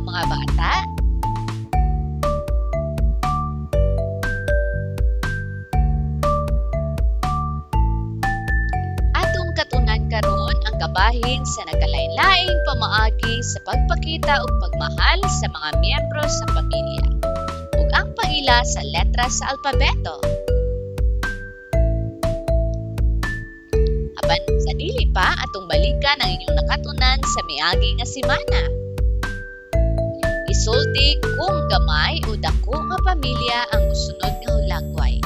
mga bata? Atong katunan karon ang kabahin sa nagkalain-laing pamaagi sa pagpakita og pagmahal sa mga miyembro sa pamilya ug ang paila sa letra sa alpabeto. Apan sa dili pa, atong balikan ang inyong nakatunan sa miagi nga semana. Isulti kung gamay o dako nga pamilya ang mosunod nga hulagway.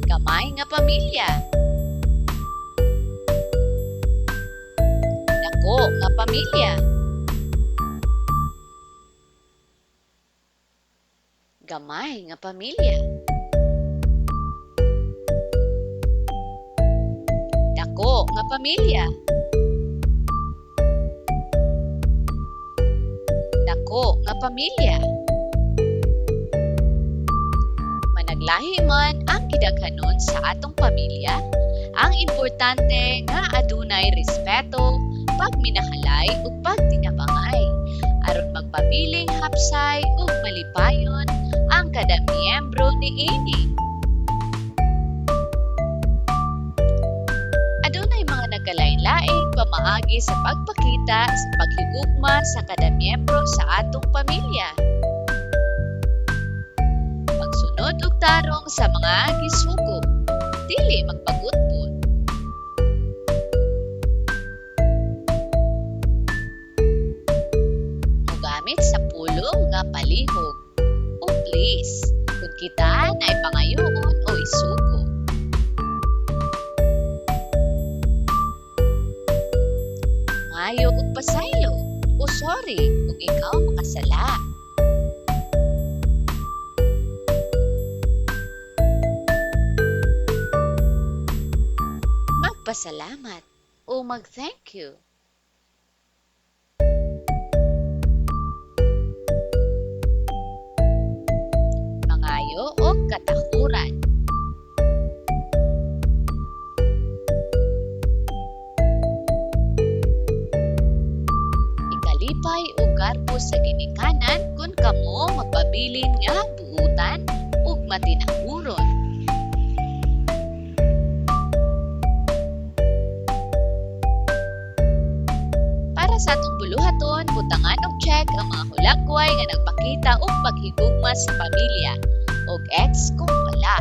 Gamay nga pamilya. Dako nga pamilya. Gamay nga pamilya. Dako nga pamilya. Dako nga pamilya. Managlahi man ang gidaghanon sa atong pamilya, ang importante nga adunay respeto, pagminahalay ug pagtinabangay aron magpabiling hapsay ug malipayon ang kada miyembro niini. Adunay mga nagkalain-laing pamaagi sa pagpakita sa paghigugma sa kada miyembro sa atong pamilya. Pagsunod og tarong sa mga gisugo, dili magpagutpot. Mogamit sa pulong nga palihog o please kung kita naay pangayoon o isugo. Maayo og pasaylo o sorry kung ikaw makasala. Magpasalamat o mag-thank you. Mangayo og katahuran. Ikalipay og garbo sa ginikanan kun kamo magpabilin nga buutan ug matinahuron. Para sa atong buluhaton, butangan og check ang mga hulagway nga nagpakita og paghigugma sa pamilya og X kung wala.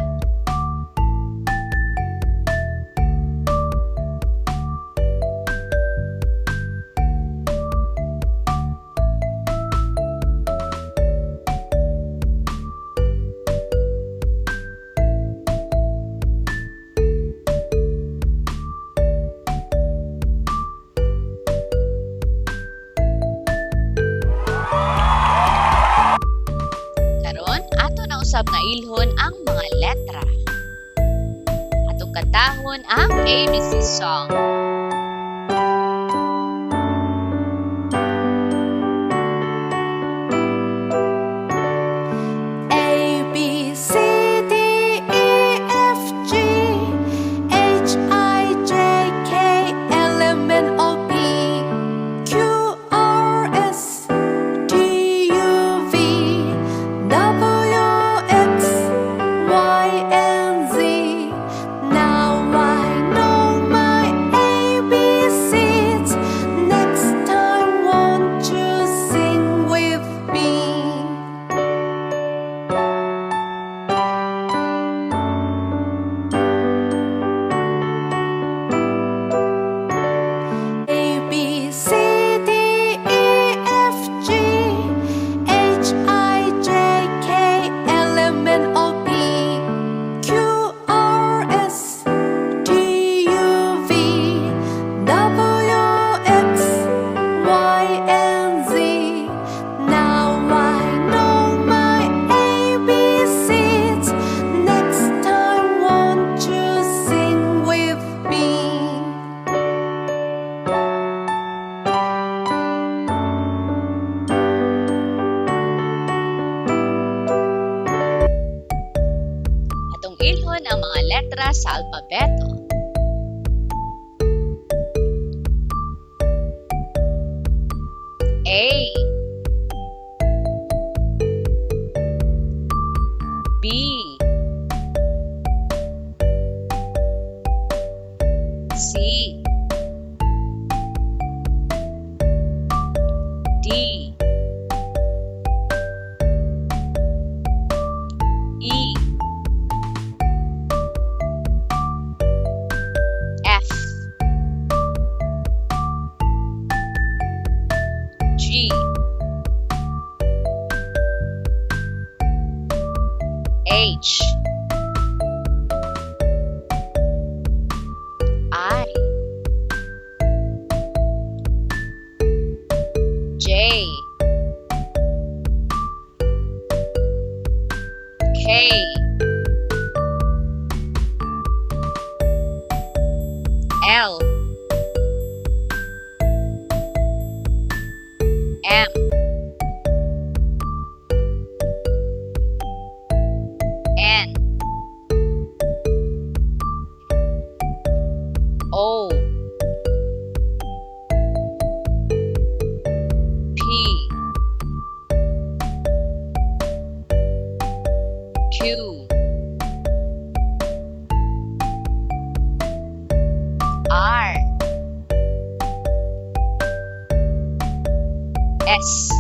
Karon, ato na usab nga ilhon ang mga letra. Atong kantahon ang ABC song. A B C D E F G H I J K L M N O P Q R S T U V W X Y and Z. Now I know my ABCs. Next time, won't you sing with me? A B C D E F G H I J K L M N O P Q R S T U V W X Y and Z. Now I know my ABCs. Next time, won't you sing with me? Atong ilhon ang mga letra sa alpabeto. B, C, D, E, F, G, H, I, J, K, L, M, N, O, P, Q, R, S,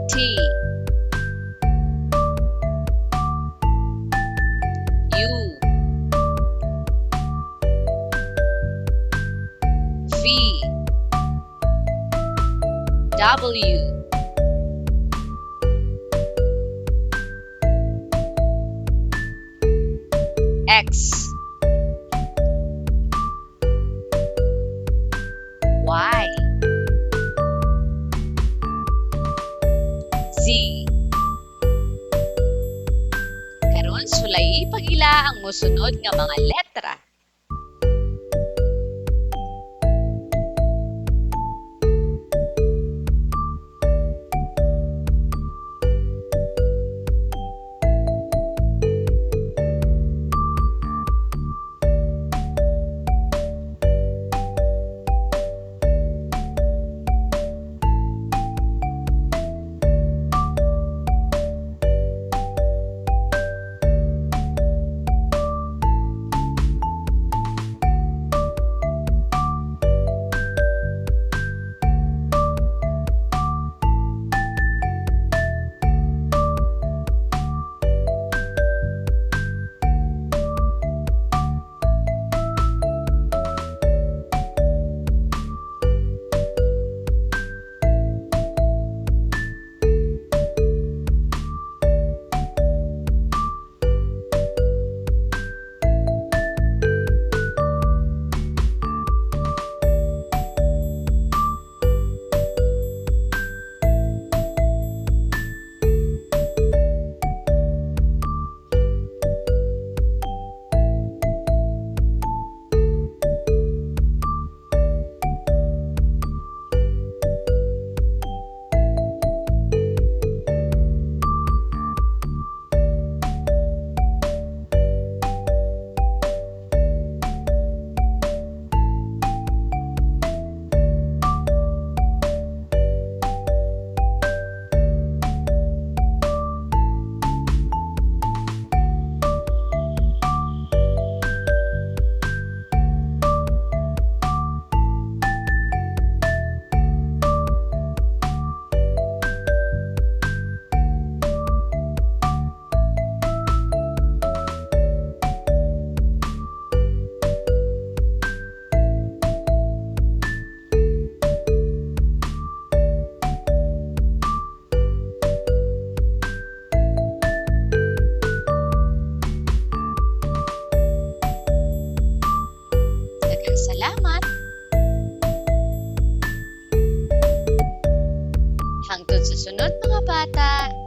T, U, V, W, X, Y, Z. Karon sulayi pag-ila ang mosunod nga mga letra. Daghang salamat. Hangtod sa sunod, mga bata.